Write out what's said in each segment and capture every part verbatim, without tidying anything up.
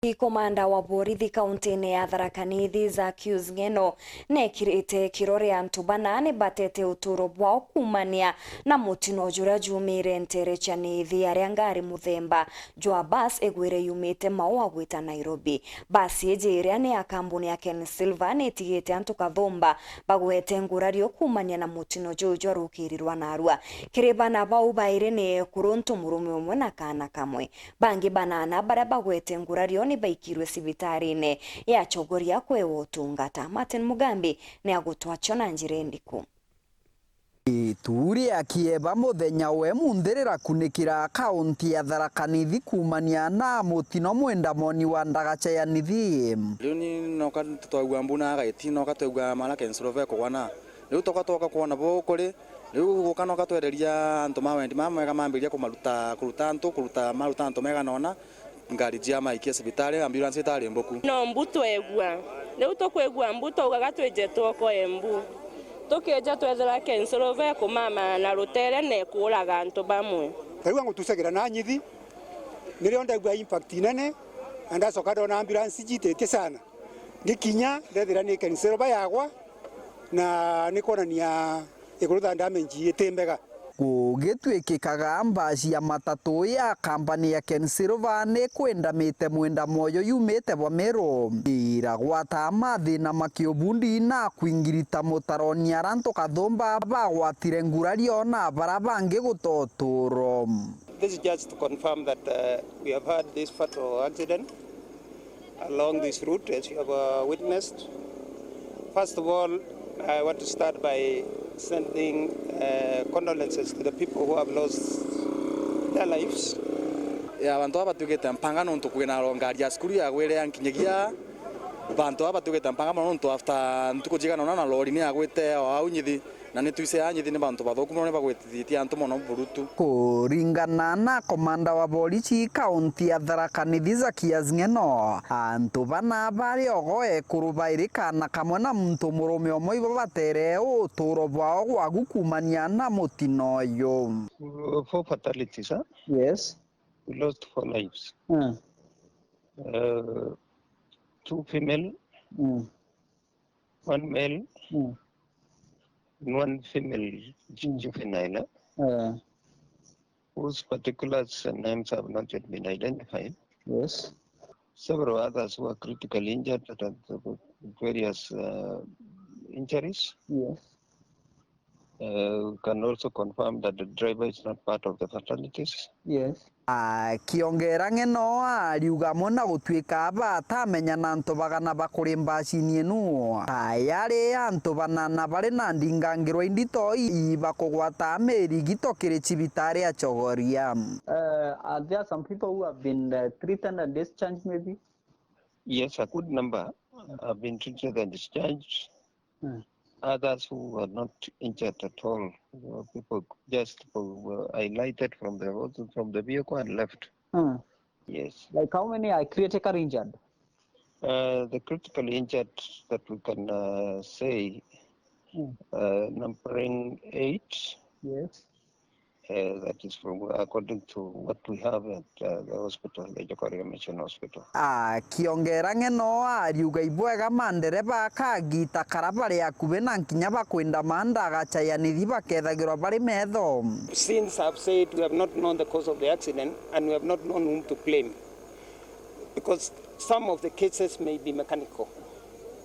Komanda wa borithi kauntiine ya Tharaka Nithi, Zacchaeus Ng'eno, neekirite kirore antu bana ni batete uturo bwao kuumania na mutino juria juumire nteere cia Nithi, aria ngari muthemba jwa bus igwire yumite Maua gwita Nairobi. Bus iji iria ni ya kambuni ya Ken Silver ni itigite antu kathumba bagwete ngurario kuumania na mutino juu jwa rukiri rwa narua. Kiri bana bau bairi ni ekuru ntu murume umwe na kaana kamwe. Bangi banana baria bagwete ngurario ni baikirwe cibitariine ya Chogoria kwewa utungata. Martin Mugambi ni agutwacho na njira indiku. Itu ria kieba muthenya we munthi rirakunikira kaunti ya Tharaka Nithi kuumania na mutino mwendamoni wa ndagacha ya Nithi. Riu ni noka twagua mbu na agaiti, noka twegua mara Ken Silver ekugwa na. Riu toka twoka kwona bo kuri, riu guka noka twereria antu ma wendi mamwega mambiria kumaruta, kuruta antu, kuruta, maruta antu mega nona, ngari jia maikia cibitari, ambulance itari mbuku. No mbu twegua. Riu tukwigua mbu twaugaga twije twokoe mbu. Tukija twethira Ken Silver ekumama na rutere na ekuuraga antu bamwe. Ndarigua ngutucagira na nyithi, nirio ndaigua impact inene, na ndacoka ndona ambulance ijititie sana. Ngikinya, ndethira ni Ken Silver yagwa, na ni kwonania iguru tha damage iti mbega. Gugitwikikaga mbaci ya matatu ya kambani ya Ken Silver ni kwendamite mwenda mwoyo yumite bwa Meru. Iragwata mathina ma kiubundi na kwingirita mutaroni aria antu kathumba bagwatire ngurario na bara bangi guta uturo. This is just to confirm that, uh, we have had this fatal accident along this route, as you have, uh, witnessed. First of all, I want to start by sending, uh, condolences to the people who have lost their lives. Ya, bantu aba batuikite mpanga nontu kwina ngari ya cukuru yagwire yankinyagia. Bantu aba batuikite mpanga mono nontu after ntuku jigana una na lori ni yagwite o au Nyithi. Na ni twise anyithi ni bantu bathuku mono, ni bagwitithitie antu mono burutu. Kuringana na komanda wa borichi kaunti ya Tharaka Nithi Zacchaeus Ng'eno, antu bana bari ogo ekuru bairi kana kamwe na muntu murume umwe ibo batere uturo bwao gwagu kuumania na mutino uyu. Four fatalities, huh? Yes. We lost four lives. Mm. Uh, two female, Mm. one male, Mm. and one female ju-, Mm. juvenile, eh? Eh. Whose particulars and names have not yet been identified. Yes. Several others who are critically injured at, at various, uh, injuries. Yes. Uh, we can also confirm that the driver is not part of the fatalities. Yes. Akiongera Ng'eno ariuga amwe na gutuika aba atamenya na antu bagana bakuri mbacini inu, ayari antu banana bari na ndingangirwa indito ibakugwata mirigito kiri cibitari ya Chogoria. Uh, are there some people who have been, uh, treated and discharged maybe? Yes, a good number have been treated and discharged. Hmm. Others who were not injured at all, uh, people just were highlighted from the, from the vehicle and left. Hmm. Yes. Like, how many are critically injured? Uh, the critically injured that we can, uh, say, Hmm. uh, numbering eight. Yes. Eh, that is from, according to what we have at, uh, the hospital, the Chogoria Mission Hospital. Akiongera Ng'eno ariuga ibwega mandereba kagita kara bari akubi na nkinya bakwenda manda agacha ya nithi bakethagirwa bari metho. Since I've said we have not known the cause of the accident and we have not known whom to blame. Because some of the cases may be mechanical.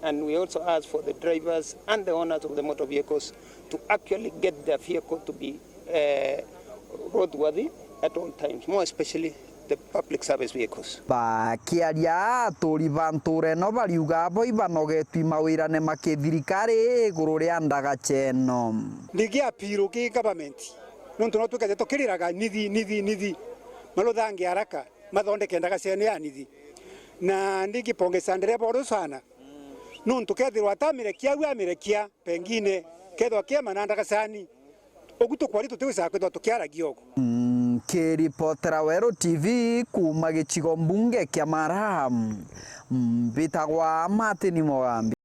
And we also ask for the drivers and the owners of the motor vehicles to actually get their vehicle to be, eh, roadworthy at all times, more especially the public service vehicles. Bakiaria aturi ba ntura ino bariuga abo ibanogetwi mawirane ma kithirikari iguru ria ndagacha ino. Ndingi appeal ki government, nontu no twikete tukiriraga nithi, nithi, nithi, maruthange haraka. Mathondeke ndagaca ino ya nithi. Na ndingipongeza ndereba uru sana. Nontu kethirwa atamirekia au amirekia, pengine kethwa kiema na ndagacani. Ugu tukwari tutigwicaga kwithwa tukiaragia ugu. Mm, kiripotera Weru T V kuuma gicigo mbunge kia Mara, mbitagwa Martin Mugambi.